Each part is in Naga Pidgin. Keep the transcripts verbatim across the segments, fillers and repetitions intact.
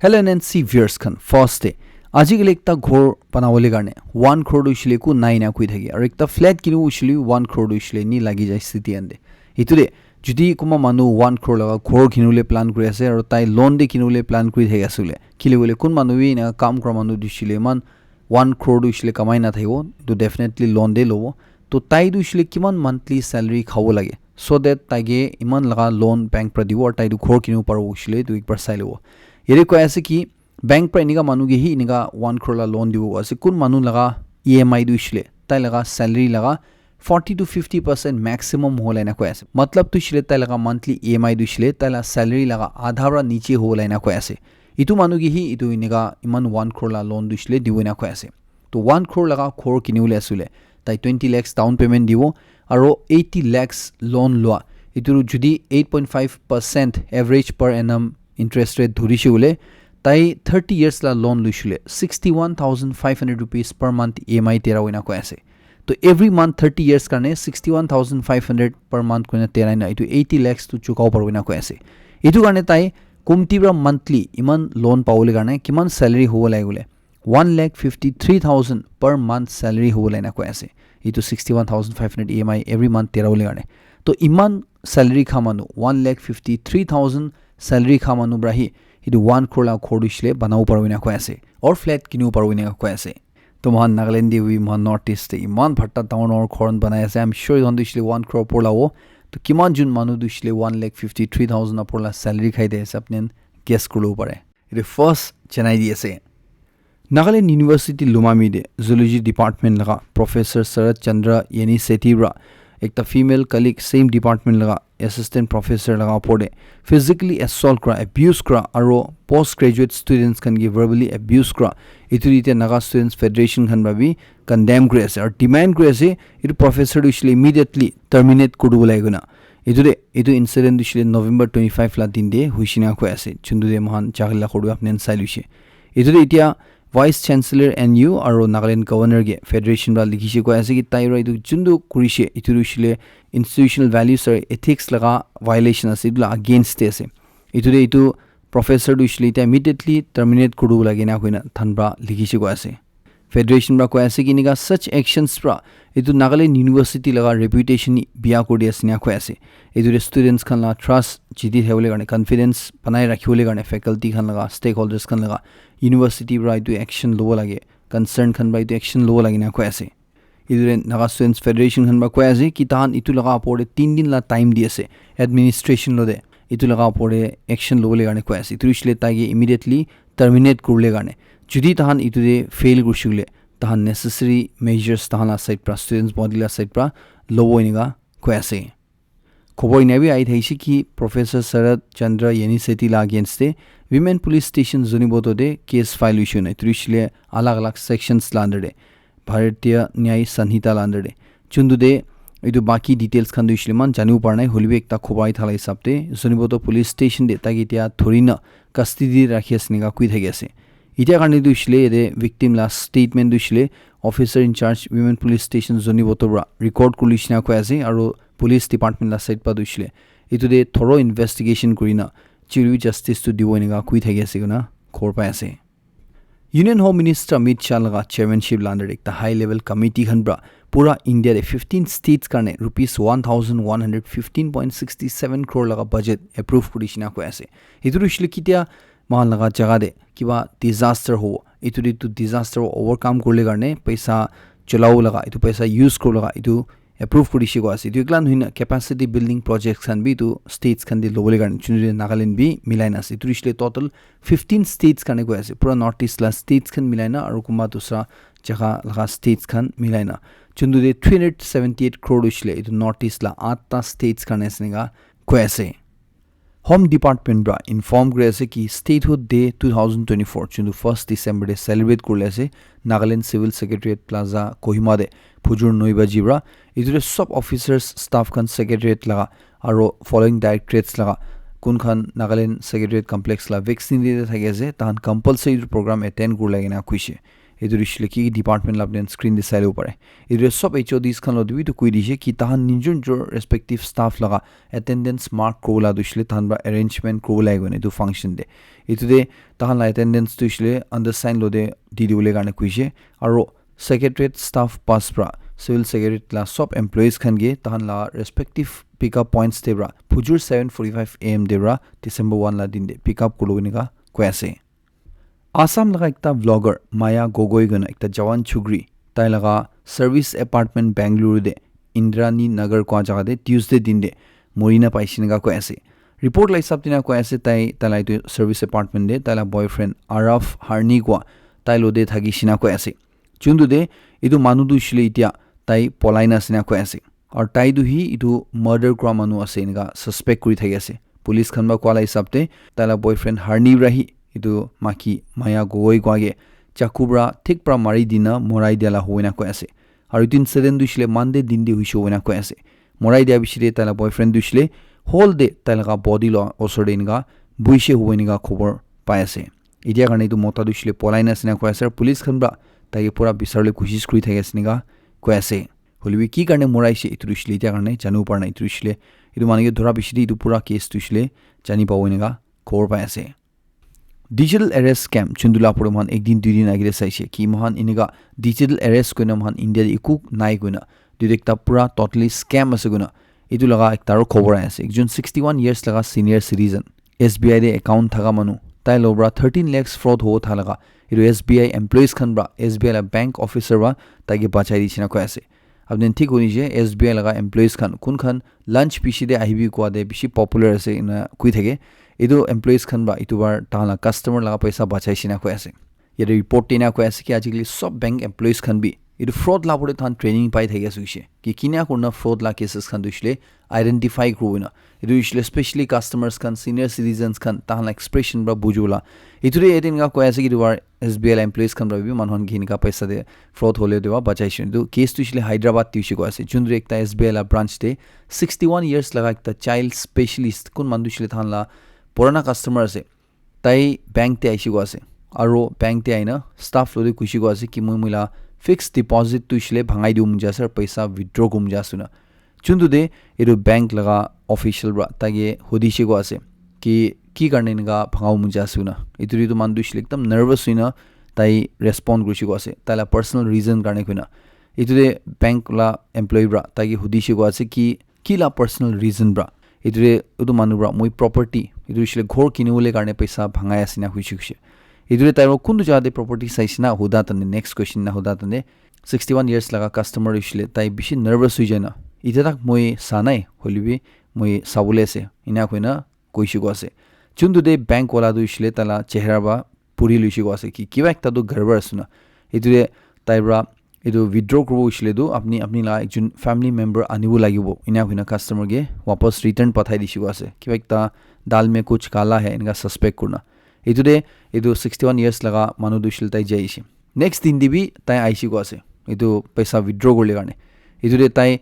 Hello N N C viewers khan, first te ajikali ekta ghor banabole karne one crore tu hoishile eku nai na koi thake, aru ekta flat kinibo hoishile one crore tu hoishile ni lagi jai city ante. Etu te jodi kunba manu one crore laga ghor kinibole plan kuri ase aru tai loan te kinibole plan kuri thaki ase bole, kile bole kun manu bi eneka kam kura manu tu hoishile eman one crore tu hoishile kamai na thakibo, etu definitely loan te lobo. To tai tu hoishile kiman monthly salary khabo lage, so that tai ke eman laga loan bank para dibo aru tai tu ghor kinibo paribo hoishile etu ekbar sai lobo. Yate koi ase ki bank para eneka manu ke hi eneka one crore la loan dibo ase. Kun manu laga E M I tu hoishile tai laga salary laga forty to fifty percent maximum hobo le na koi ase. Matlab tu hoishile tai laga monthly E M I tu hoishile tai la salary laga adha para niche hobo le na koi ase. Etu manu ke hi etu eneka eman one crore la loan tu hoishile dibo na koi ase. To one crore laga ghor kinibole ase bole tai twenty lakhs down payment dibo aru eighty lakhs loan lua. Etu jodi eight point five percent average per annum interest rate dhurishe bole, tai thirty years la loan luishile sixty one thousand five hundred rupees per month E M I tera hoina koi ase. To every month thirty years karne sixty one thousand five hundred per month koina tera na etu eighty lakhs tu chukabo paribo na koi ase. Etu karne tai kumti para monthly eman loan pabole karne kiman salary hobo lage bole one lakh fifty three thousand per month salary hobo le na koi ase. Etu sixty one thousand five hundred E M I every month tera bole karne. To eman salary kha manu, one lakh fifty three thousand salary kha manu para hi etu one crore la ghor tu hoishile banabo paribo na koi ase. Or flat kinibo paribo na koi ase. To mohan Nagaland te wi mohan North East te eman bhatta dangor dangor ghor khan banai ase. I'm sure etu khan tu hoishile one crore opor la hobo. To kiman jun manu tu hoishile one lakh fifty three thousand opor la salary khai de ase apni khan guess kuribo pare. Etu first janai di ase. Nagaland University Lumami te Zoology Department laga Professor Sarat Chandra Yeniseti para ekta female colleague same department laga assistant professor laga opor te physically assault kura, abuse kura aru post graduate students khan ke verbally abuse kura, etu te Naga Students Federation khan para bi condemn kuri ase aru demand kuri ase etu professor tu hoishile immediately terminate kuri dibo lage koina. Etu te etu incident tu hoishile November twenty five la din te hoishe na koi ase, juntu te mohan jagala khor tu apni khan sai loishe. Etu te etia Vice Chancellor N U aru Nagaland Governor ke federation para likhishe koi ase ki tai para etu juntu kurishe etu tu hoishile institutional values aru ethics laga violation ase, etu la against te ase. Etu te etu professor tu hoishile etia immediately terminate kuri dibo lage na koina than para likhishe koi ase. Federation para koi ase ki enika such actions para etu Nagaland University laga reputation hi biya kuri di ase ena koi ase. Etu te students khan la trust jiti thakibole karne, confidence banai rakhibole karne faculty khan laga, stakeholders khan laga, university para etu action lobo lage, concern khan para etu action lobo lage ena koi ase. Etu te Naga Students Federation khan para koi ase ki tahan etu laga opor te tin din la time di ase administration lo te, etu laga opor te action lobo le karne koi ase. Etu hoishile tai ke immediately terminate kuribole karne, jodi tahan etu te fail kurishe koile tahan necessary measures tahan la side para, students body la side para lobo enika koi ase. Khobor ena bi ahi thakishe ki Professor Sarat Chandra Yeniseti la against te Women Police Station Zunheboto te case file hoishe koina, etu hoishile alag alag sections la under te Bharatiya Nyay Sanhita la under te. Juntu te etu baki details khan tu hoishile eman janibo para nai, hoilebi ekta khobor ahi thala hisab te Zunheboto Police Station te tai ke etia dhuri na custody te rakhi ase enika koi thaki ase. Etia karne tu hoishile yate victim la statement tu hoishile officer in charge Women Police Station Zunheboto para record kuri loishe na koi ase, aru police department la side para tu hoishile etu te thorough investigation kuri na jury justice tu dibo enika koi thaki ase koina khobor pai ase. Union Home Minister Amit Shah laga chairmanship la under te ekta high level committee khan para pura India te fifteen states karne rupees one thousand one hundred fifteen point sixty seven crore laga budget approve kuri dishe na koi ase. Etu tu hoishile ketia moikhan laga jaga te kiba disaster hobo, etu te etu disaster overcome kuribole karne paisa cholabo laga, etu paisa use kuribo laga, etu approve kuri dishe koi ase. Etu ekla nohoi na capacity building projects khan bi etu states khan te lobole karne juntu te Nagaland bi milai na ase. Etu hoishele total fifteen states karne koi ase. Pura North East la states khan milai na aru kunba dusra jaga laga states khan milai na. Juntu te three hundred seventy eight crore hoishele etu North East la atta states karne ase enika koi ase. Home Department para inform kuri ase ki Statehood Day two thousand twenty-four, juntu first December te celebrate kuribole ase, Nagaland Civil Secretariat Plaza, Kohima te phujur noi baji para. Etu te sob officers, staff khan secretariat laga aru following directorates laga kun khan Nagaland Secretariat Complex la vicinity te thaki ase, tahan compulsory etu program attend kuribole kena koise. Etu hoishe le ki ki department la apni screen te sai lobo pare. Etu sob H O Ds khan lo bi etu koi dishe ki tahan nijor nijor respective staff laga attendance mark kuribo la tu hoishe le tahan para arrangement kuribo lage koina etu function te. Etu te tahan la attendance tu hoishe le undersign lo te di dibole karne koishe. Aro secretariat staff pass pra civil secretariat la sob employees khan ke tahan la respective pickup points te pra phujur seven forty-five A M te pra December one la din te pick up kuribo enika koi ase. Assam laga ekta vlogger Maya Gogoi koina ekta jawan chukri tai laga service apartment Bangalore te Indrani Nagar kua jaga te Tuesday din te mori na paishe enika koi ase. Report la hisab te na koi ase tai tai la etu service apartment te tai la boyfriend Araf Harni kua tai lo te thaki shina koi ase. Chuntu te etu manu tu hoishe le etia tai polai na ase na koi ase. Aru tai tu hi etu murder kura manu ase enika suspect kuri thaki ase. Police khan para koa la hisab te tai la boyfriend Harni para hi etu maki Maya Gogoi kua ke chaku para thik para mari dina morai dia la hoina koi ase. Aru etu incident tu hoishe le Monday din te hoishe hoina koi ase. Morai dia bishi te tai la boyfriend tu hoishe le hall te tai laga body lo osor te enika buishe hobo enika khobor pai ase. Etia karne etu mota tu hoishe le polai na ase na koi ase. Aru police khan para tai ke pura bisar le koshish kuri thaki ase enika koi ase. Hoilebi ki karne moraishe etu tu hoishe le etia karne janibo para nai. Etu tu hoishe le etu manu ke dhura bishi te etu pura case tu hoishe le jani pabo enika khobor pai ase. Digital arrest scam chuntu la pore moikhan ek din dui din age te saishe ki moikhan enika digital arrest koina moikhan India te eku nai koina etu ekta pura totally scam ase koina etu laga ekta aro khobor ahi ase. Ekjon sixty one years laga senior citizen S B I te account thaka manu tai lo para thirteen lakhs fraud hobo tha laga etu S B I employees khan para S B I la bank officer para tai ke bachai di shina koi ase. Apni thik huni je S B I laga employees khan kun khan lunch bishi te ahibi kua te bishi popular ase ena koi thake. Etu employees khan para etu bar tahan la customer laga paisa bachai shina koi ase. Yate report te ena koi ase ki ajikali sob bank employees khan bi etu fraud la pore tahan training pai thaki ase hoishe ki kina kurna fraud la cases khan tu hoishe le identify kuribo na. Etu hoishe le specially customers khan, senior citizens khan tahan la expression para bujibo la. Etu te yate enika koi ase ki etu bar S B I la employees khan para bi manu khan ke enika paisa te fraud hole te para bachai shina. Etu case tu hoishe le Hyderabad te hoishe koi ase. Chuntu ekta S B I la branch te sixty one years laga ekta child specialist kun manu tu hoishe le tahan la purana customer ase. Tai bank te aishe koi ase. Aro bank te aina staff lo te kuishe koi ase ki moi moi la fixed deposit tu hoishe le bhangai dibo mon jai ase aro paisa withdraw kuribo mon jai ase na. Chuntu te etu bank laga official para tai ke hudishe koi ase ki ki karne enika bhangabo mon jai ase koina. Etu te etu manu tu hoishe le ekdam nervous hoina tai respond kurishe koi ase. Tai la personal reason karne koina. Etu te bank la employee para tai ke hudishe koi ase ki ki la personal reason para. Etu te etu manu para moi property etu hoishe le ghor kinibole karne paisa bhangai ase na hoishe koishe. Etu te tai para kuntu jaga te property saishe na huda tane next question na huda tane sixty one years laga customer hoishe le tai bishi nervous hoi jai na. Etia tak moi sa nai hoile bi moi sabole ase ena koina koishe koi ase. Chuntu te bank wala tu hoishe le tai la chehra para puri loishe koi ase ki kiba ekta tu garbar ase na. Etu te tai para etu withdraw kuribo hoishe le tu apni apni la ekjon family member anibo lagibo ena koina customer ke wapas return pathai dishe koi ase. Kiba ekta dal mein kuch kala hai enika suspect kurina. Etu te etu sixty one years laga manu tu hoishe le tai jai ase. Next din te bi tai aishe koi ase etu paisa withdraw kuribole karne. Etu te tai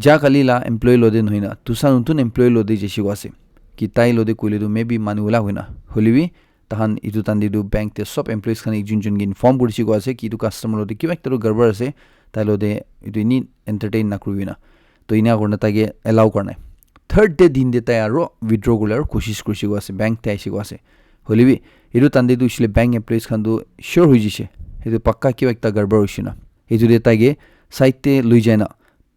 ja kali la employee lo te nohoi na dusa notun employee lo te jaishe koi ase. Ki tai lo te koile tu maybe manu wala hoina. Hoile bi tahan etu tan te tu bank te sob employees khan ekjon jon ke inform kurishe koi ase ki etu customer lo te kiba ekta tu garbar ase, tai lo te etu eni entertain nakuribi na. To ena kurina tai ke allow kura nai. Third day din te tai aro withdraw kuribole aro koshish kurishe koi ase, bank te aishe koi ase. Hoile bi etu tan te tu hoishe le bank employees khan tu sure hoi jaishe, etu pakka kiba ekta garbar hoishe na. Etu te tai ke side te loi jai na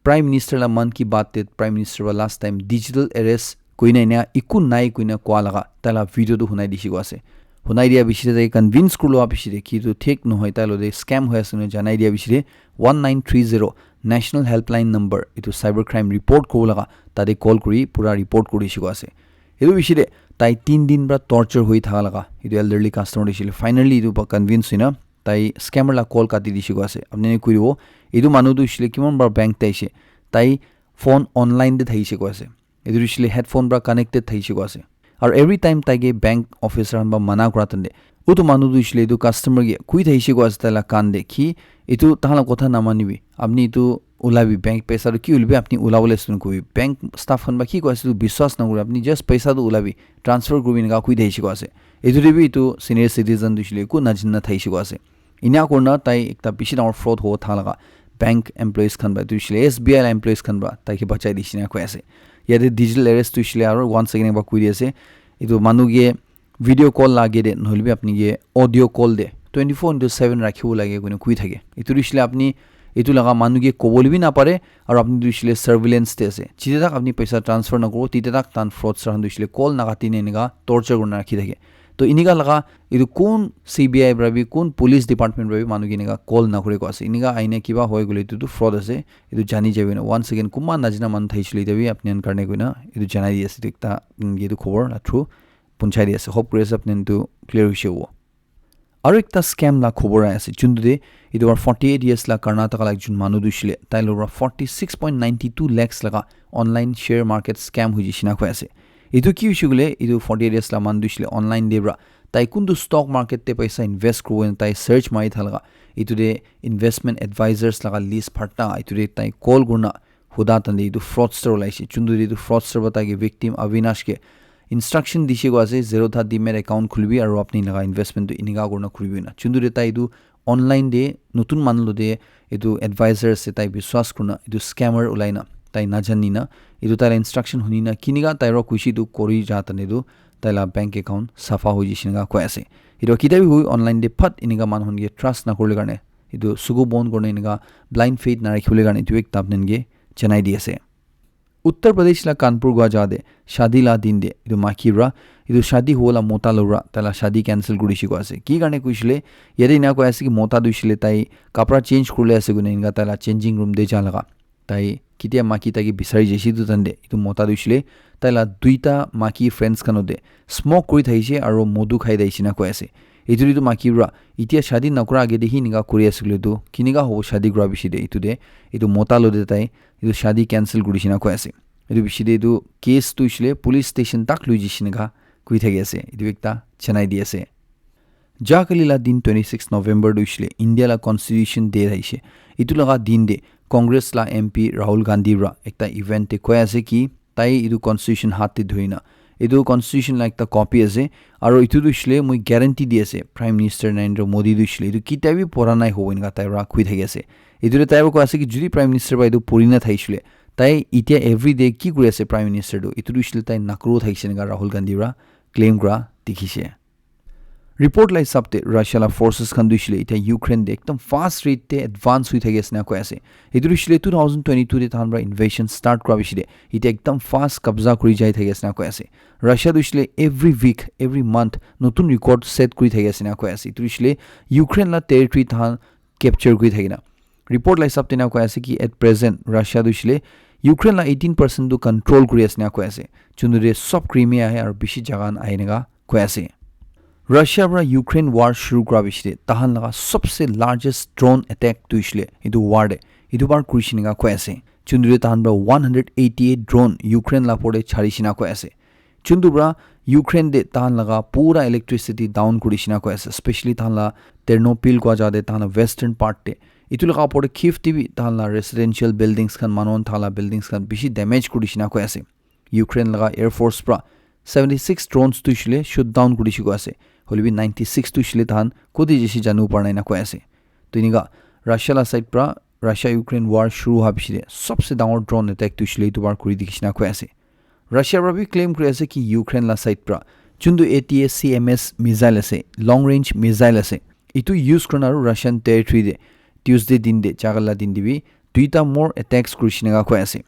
Prime Minister la Mann Ki Baat te Prime Minister para last time digital arrest koina ena eku nai koina koa laga tai la video tu hunai dishe koi ase. Hunai dia bishi te tai convince kurilo bishi te ki etu thik nohoi, tai lo te scam hoi ase koina janai dia bishi te one nine three zero national helpline number etu cyber crime report kuribo laga tate call kuri pura report kuri dishe koi ase. Etu bishi te tai tin din para torture hoi thaka laga etu elderly customer tu hoishe le finally etu pa convince hoina tai scammer la call kati dishe koi ase. Apni khan kuribo, etu manu tu hoishe le kiman bar bank te aishe, tai phone online te thakishe koi ase. Etu tu hoishe le headphone para connected thakishe koi ase. Aru every time tai ke bank officer khan para mana kura tande, utu manu tu hoishe le etu customer ke koi thakishe koi ase tai la kan te ki etu tahan la kotha namanibi, apni etu ulabi, bank paisa tu ki hoilebi apni ulabole ase koibi. Bank staff khan para ki koi ase etu biswas nakuribi, apni just paisa tu ulabi, transfer kuribi enika koi thakishe koi ase. Etu te bi etu senior citizen tu hoishe le eku najana thakishe koi ase. Enia kurna tai ekta bishi dangor fraud hobo tha laga bank employees khan pra, etu hoishe le S B I la employees khan pra tai ke bachai dishe ena koi ase. Yate digital arrest tu hoishe le aro one second ekbar koi di ase. Etu manu ke video call la age de, nohole bi apni ke audio call de twenty-four into seven rakhibo lage koina koi thake. Etu hoishe le apni etu laga manu ke kobole bi napare, aro apni tu hoishe le surveillance te ase. Jite tak apni paisa transfer nakobo, tite tak tan fraudster khan tu hoishe le call nakati ne enika torture kurina rakhi thake. To enika laga etu kun C B I pra bi, kun police department pra bi manu ke enika call nakore ko ase. Enika aina kiba hoi gole etu tu fraud ase. Etu jani jaibi na. One second, kunba najana manu thakishi le etiya bi apni khan karne koina etu janai di ase. Etu ekta, mm, etu khobor la through punchai di ase. Hope kuri ase apni khan etu clear hoishe hobo. Aro ekta scam la khobor ahi ase. Juntu de etu para forty-eight years la Karnataka la ekjon manu tu hoishe le tai lora forty-six point nine two lakhs laga online share market scam hoi jishe na koi ase. Etu ki hoishe koile, etu forty-eight years la manu tu hoishe le online de pra tai kuntu stock market te paisa invest kuribo koina tai search mari thaka laga, etu de investment advisors laga list phatta, etu de tai call kurina huda tande etu fraudster olaishe. Juntu de etu fraudster pra tai ke victim Avinash ke instruction dishe koi ase, zero tha demat account khulibi aro apni laga investment tu enika kurina kuribi na. Juntu de tai etu online de notun manu lo de etu advisor ase, tai biswas kurina etu scammer ulai na, tai najani na, etu tai la instruction huni na, kinika tai ra kuishi tu kori ja tane tu tai la bank account safa hoi jishe enika koi ase. Etu kitia bi hoi online de phat enika manu khan ke trust na kuribole karne, etu suku bon kurina enika blind faith na rakhibole karne etu ekta apni khan ke janai di ase. Uttar Pradesh la Kanpur gua ja de shadi la din de etu maki pra etu shadi hola mota lora tai la shadi cancel kuri dishi koi ase. Ki karne koishe le, yate ena koi ase ki mota tu hoishe le tai kapra change kuribole ase koina enika tai la changing room de ja laga. Tai kitia maki tai ke bisari jaishe etu tande, etu mota tu hoishe le tai la duita maki friends khan de smoke kuri thakishe aro modu khai thakishe na koi ase. Etu de etu maki pra etiya shadi nakura age de hi enika kuri ase koile tu kinika hobo shadi kura bishi de, etu de etu mota lo de tai etu shadi cancel kuri dishi na koi ase. Etu bishi de etu case tu hoishe le police station tak loi jaishe enika koi thaki ase. Etu ekta janai di ase. Ja kali la din twenty-six November tu hoishe le India la Constitution Day thaishe. Etu laga din de Congress la M P Rahul Gandhi pra ekta event te koi ase ki tai etu Constitution hath te dhurina, etu Constitution la ekta copy ase, aro etu tu hoishe le moi guarantee di ase Prime Minister Narendra Modi tu hoishe le etu kitia bi pora nai hobo enika tai pra koi thaki ase. Etu de tai pra koi ase ki jodi Prime Minister pra etu pori na thakishe le, tai etiya everyday ki kuri ase Prime Minister tu, etu tu hoishe le tai nakuru thakishe enika Rahul Gandhi pra claim kura dikhishe. Report la hisab te Russia la forces khan tu hoishe le etiya Ukraine de ekdam fast rate te advance hoi thaki ase na koi ase. Etu tu hoishe le two thousand twenty-two de tahan pra invasion start kura bishi de etiya ekdam fast kabza kuri jai thaki ase na koi ase. Russia tu hoishe le every week, every month notun record set kuri thaki ase na koi ase. Etu tu hoishe le Ukraine la territory tahan capture kuri thakina. Report la hisab te na koi ase ki at present Russia tu hoishe le Ukraine la eighteen percent tu control kuri ase na koi ase. Juntu de sob Crimea ahe aro bishi jaga khan ahi enika koi ase. Russia pra Ukraine war shuru kura bishi de tahan laga sobse largest drone attack tu hoishe le etu war de etu bar kurishe enika koi ase. Juntu de tahan pra one hundred eighty-eight drone Ukraine la opor de chari dishi enika koi ase. Juntu pra Ukraine de tahan laga pura electricity down kuri dishi enika koi ase, especially tahan la Ternopil kua jaga de tahan la western part de. Etu laga opor de Kyiv de bi tahan la residential buildings khan, manu khan thaka la buildings khan bishi damage kuri dishi enika koi ase. Ukraine laga Air Force pra seventy-six drones tu hoishe le shoot down kuri dishi koi ase. Hoile bi ninety-six tu hoishe le tahan koti jaishe janibo para nai enika koi ase. To enika Russia la side pra Russia Ukraine war shuru howa bishi de sobse dangor drone attack tu hoishe le etu bar kuri dishi enika koi ase. Russia pra bi claim kuri ase ki Ukraine la side pra juntu A T A C M S missile ase, long range missile ase, etu use kurina aru Russian territory de Tuesday din de, jaga la din de bi duita more attacks kuri dishi enika koi ase.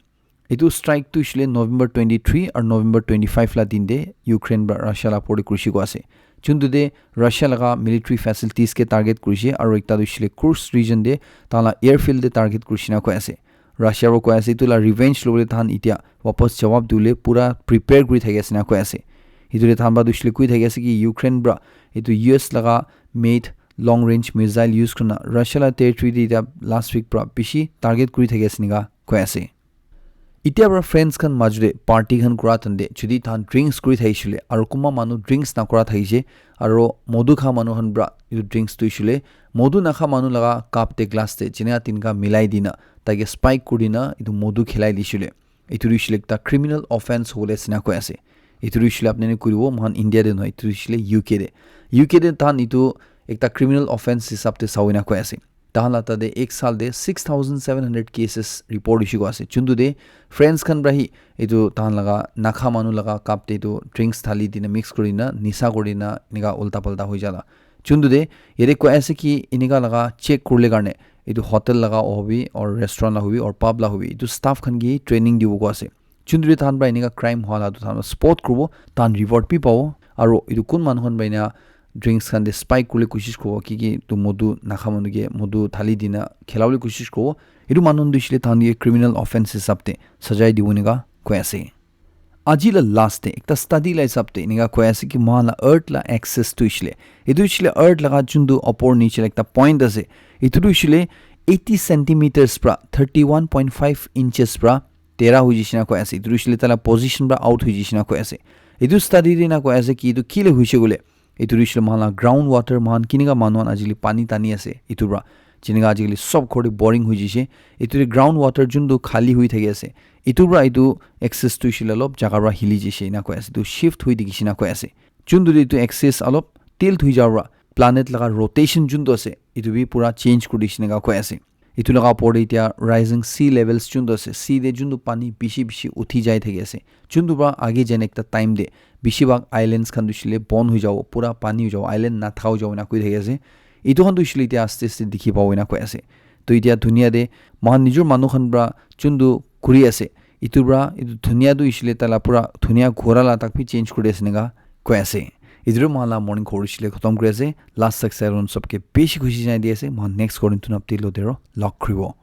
Etu strike tu hoishe le November twenty-three aru November twenty-five la din de Ukraine pra Russia la opor de kurishe koi ase. Juntu de Russia laga military facilities ke target kurishe aru ekta tu hoishe le Kursk region de tahan la airfield de target kurishe enika koi ase. Russia pra koi ase etu la revenge lobole tahan etiya wapas jawab dibole pura prepare kuri thaki ase enika koi ase. Etu de tahan pra tu hoishe le koi thaki ase ki Ukraine pra etu U S laga made long range missile use kurina Russia la territory de etiya last week pra bishi target kuri thaki ase enika koi ase. Etiya pra friends khan majo de party khan kura tande jodi tahan drinks kuri thakishe le aru kunba manu drinks nakura thakishe aru modu kha manu khan pra etu drinks tu hoishe le modu nakha manu laga cup de glass de jinika tinika milai dina tai ke spike kuri dina etu modu khilai dishe le etu tu hoishe le ekta criminal offence hobole ase enika koi ase. Etu tu hoishe le apni khan kuribo, moikhan India de nohoi, etu tu hoishe le U K de. U K de tahan etu ekta criminal offence hisab te sawina koi ase. Tahan la tate ek saal te six thousand seven hundred cases report hoise koi ase. Chuntu te France khan pra hi etu tahan laga Naga manu laga cup te etu drinks thali dina mix kuri na nisa kuri na enika ulta palta hoi jala. Chuntu te yate koi ase ki enika laga check kurle karne etu hotel laga hobi or restaurant la hobi or pub la hobi etu staff khan ki training dibo koi ase. Chuntu te tahan pra enika crime hua la tu tahan spot kuribo, tahan reward bi pabo. Aro etu kun manu khan pra ena drinks khan te spike kurle koshish kuribo, ki ki tu modu Naga manu ke modu thali dina khela bole koshish kuribo, etu manu khan tu hoishe le tahan ke criminal offence hisab te sajai dibo enika koi ase. Aji la last te ekta study la hisab te enika koi ase ki mohan la earth la axis tu hoishe le, etu hoishe le earth laga chuntu upor niche la ekta point ase, etu tu hoishe le eighty centimeters pra thirty one point five inches pra tera hoi jishe na koi ase. Etu hoishe le taila position pra out hoi jishe na koi ase. Etu study te na koi ase ki etu kile hoishe koile, etu hoishe le mohan la ground water, mohan kinika manu khan ajikali pani tani ase etu pra, jinika ajikali sob ghor te boring hoi jishe, etu te ground water juntu khali hoi thaki ase, etu pra etu axis tu hoishe le olop jaga pra hili jishe na koi ase, etu shift hoi thakishe na koi ase. Juntu te etu axis olop tilt hoi jabo pra planet laga rotation juntu ase etu bi pura change kuri dishe na koi ase. Etu laga opor te etia rising sea levels juntu ase, sea te juntu pani bishi bishi uthi jai thaki ase, juntu pra age jane ekta time te bishi bhag islands khan tu hoishe le bon hoi jabo, pura pani hoi jabo, island nathaka hoi jabo ena koi thaki ase. Etu khan tu hoishe le etia aste aste dikhi pabo ena koi ase. To etia dunia te mohan nijor manu khan pra juntu kuri ase, etu pra etu dunia tu hoishe le taila pura dunia ghura la tak bi change kuri ase enika koi ase. Etu pra mohan la morning khor hoishe le khatam kuri ase. Last tak sai ron sobke bishi khushi janai di ase. Mohan next khor tun update lo dero log kuribo.